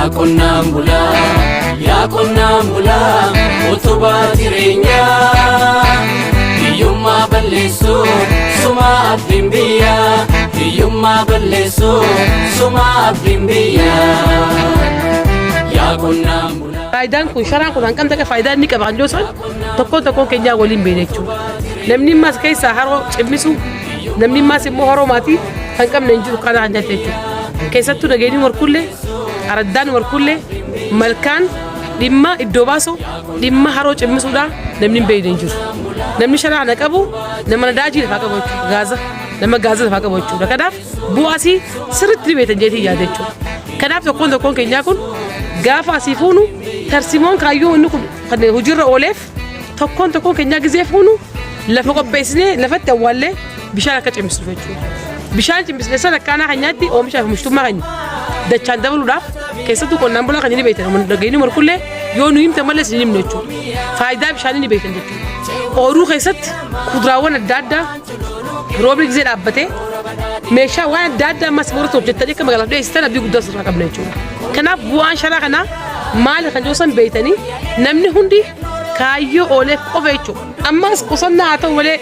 Yaa qonnaan bulaa, yaa qonnaan bulaa, utubaa jireenyaa. Hiyyummaa balleessuu, suma abdiin biyyaa. Hiyyummaa balleessuu, suma abdiin biyyaa. Yaa qonnaan bulaa. Faayidaan kun, sharaan kun hanqam takka faayidaa inni qaba kan jiru tokkoon tokkoon keenyaa waliin beekna jechuudha. Namni ammas keessaa haroo cimmisu, namni ammas immoo haroo maatii kan qabne hin jiru kana kan jette jechuudha. Keessattuu nageenyi warkullee, araddaan warkullee, malkaan dhimma iddoo baasu, dhimma haroo cimmisuudha namni hin beekne hin jiru. Namni sharaa kana qabu nama nadaajii lafaa qabu jechuudha. Gaaza nama gaaza lafaa qabu jechuudha. Kanaaf bu'aa asii sirriitti ni beektan jeetii yaada jechuudha. Kanaaf tokkoon tokkoon keenyaa kun gaafa asii fuunu, tarsimoon kaayyoo inni kun kan hojiirra ooleef, tokkoon tokkoon keenyaa gizee fuunu lafa qopheessinee lafatti awwaallee bishaan akka cimsinu jechuudha. Bishaan cimsine sana akkaanaa keenyaatti oomishaa fi oomishtummaa keenya dachaan dabaluudhaaf, keessattuu qonnaan bulaa kan inni beektan dhageenyi morkullee yoo nu himtan malee isin himnu jechuudha. Faayidaa bishaanii ni beektan jechuudha. Ooyiruu keessatti kuduraawwan adda addaa roobni gizee dhaabbatee meeshaa waan adda addaa ammas warra hojjettanii akka magaalaaf dhiyeessitan abdii guddaa sirraa qabna jechuudha. Kanaaf bu'aan sharaa kanaa maali kan jiru san beektanii namni hundi kaayyoo ooleef qofa jechuudha. Ammas qusannaa haa ta'u malee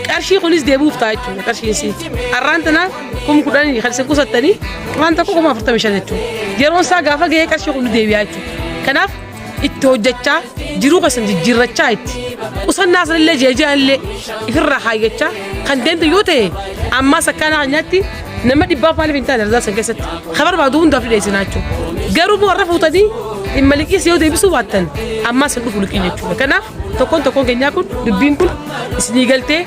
qarshii kunis deebi'uuf ta'a jechuudha qarshiin isii. Har'aan tanaa 10,000 kan isin qusattanii waan tokko 45,000 jechuudha. Yeroon isaa gaafa gahee qarshii kun deebi'aa jechuudha. Kanaaf itti hojjechaa, jiruu keessan jijjiirrachaa, itti qusannaa sanillee jeejaa illee ifirraa haayyachaa kan deemtu yoo ta'e, ammaas akkaanaa keenyaatti nama dhibbaaf maaliif hin taane ardaa san keessatti kan barbaadu hundaaf dhiyeessinaa jechuudha. Garuu warra fuutanii dhimma liqiis yoo deebisuu baattan ammaas hin dhufu liqiin jechuudha. Kanaaf tokkoon tokkoon keenyaa kun dubbiin kun isinii galtee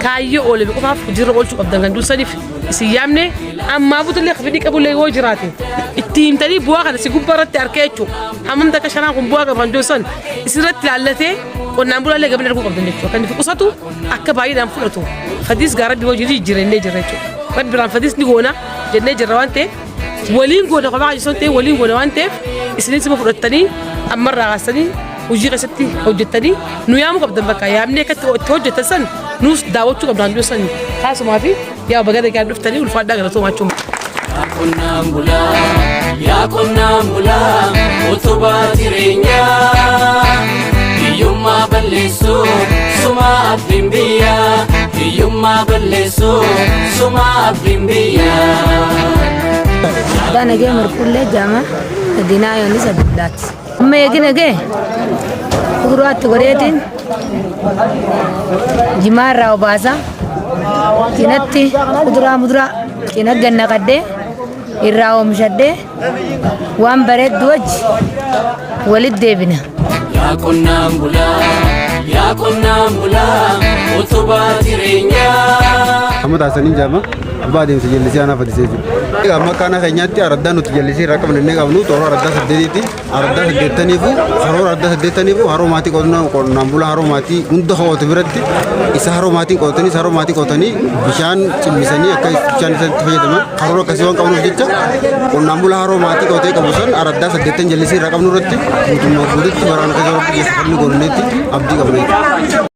kaayyoo oole qofaaf hojiirra oolchuu qabdan kan dursaniif isin yaamne. Ammaa butullee fedhii qabullee yoo jiraate itti himtanii bu'aa kana si gubbaa irratti arkee jechuudha. Hammam takka sharaan kun bu'aa qabu kan dursan isinirratti ilaallatee qonnaan bulaallee gabina arguu qabdan jechuudha. Kan itti qusatu akka baay'inaan fudhatu. Fadiis gaa rabbi hojii jijjiirannee jirra jechuudha. Rabbi biraan fadiis ni goona jennee jirra waan ta'eef, waliin goona kophaa kan ta'e waliin goona waan ta'eef, isinis immoo fudhattanii ammarraa kaasanii hojii keessatti hojjettanii nu yaamuu qabdan. Bakka yaamnee akka itti hojjetan san nuus daawwachuu qabdan kan san kaasumaa fi yaa baga nagaan dhuftanii, ulfaadhaa, galatoomaa jechuudha. Yaa qonnaan bulaa, yaa qonnaan bulaa, utubaa jireenyaa. Hiyyummaa balleessuu, suma abdiin biyyaa. Hiyyummaa balleessuu, suma abdiin biyyaa. Addaan nagee marqullee jaama dinaa yoonis abdullaati. Amma eegi nagee kuduraatti godheetiin jimaa irraa obaasa, cinatti kuduraa muduraa cina ganna qaddee irraa oomishadhee waan bareeddu wajji walitti deebina. Yaa qonnaan bulaa, yaa qonnaan bulaa, utubaa jireenyaa. Amma taasisanii jaama abbaa adeemsa jallisii aanaa fadisee jiru. Amma akkaana keenyaatti araddaa nuti jallisii irraa qabnu inni qabnu toora araddaa saddeetiiti. Araddaa saddeettaniifu karoora araddaa saddeettaniifu haroo maatii qonnaan bulaa haroo maatii hunda ho'atu biratti isa haroo maatiin qotanii, haroo maatii qotanii bishaan cimmisanii akka bishaan isatti fayyadaman karoora akkasii waan qabnuuf jecha, qonnaan bulaa haroo maatii qotee qabu san araddaa saddeettan jallisii irraa qabnu irratti guutummaa guututti baraan akka rabbi geessifanni goonneetti abdii qabna jechuudha.